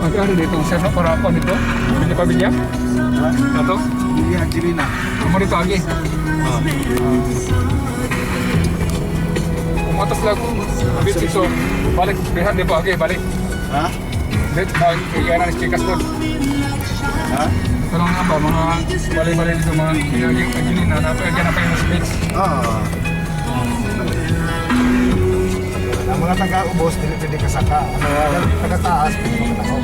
Magkano dito sir, no? Para ako dito. Pabili pamilya. Ha? Ato. Hindi Angelina. Amo dito agi. Ah. Umatas lang. Bit ito. Balik bihan di ba agi balik. Ha? Dit ba kaya na chikas doon. Ha? Pero nga ba mga balik-balik dito mga yung Angelina na pa na pa yung beach. Ah. Ang mga taga-ubos, dili pwede kasaka. Ang mga taga-taas, pwede makatao.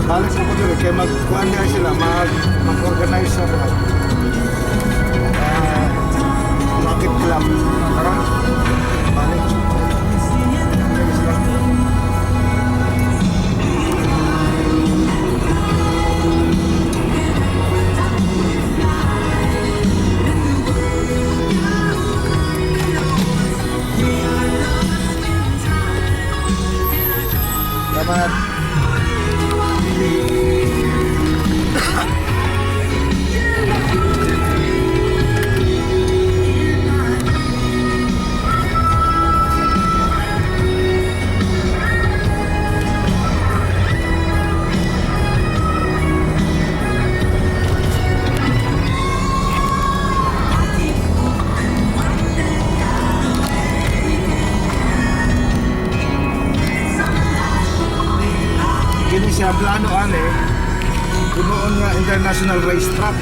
Balik sa ko dito, kaya mag-kuhan niya sila, mag-organize sa mga rocket club. Karon Balik. Balik sila. Salamat. Kini siya plano ani punoon nga international racetrack.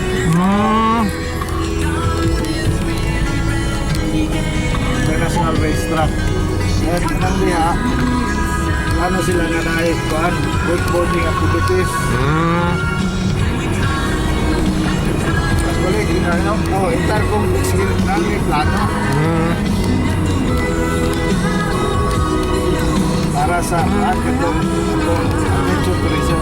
International racetrack. Ngayon kanang diha plano sila nga naay kuan wakeboarding activities. Actually, oh, entire complex na may plano para sa kuan katong atong adventure tourism.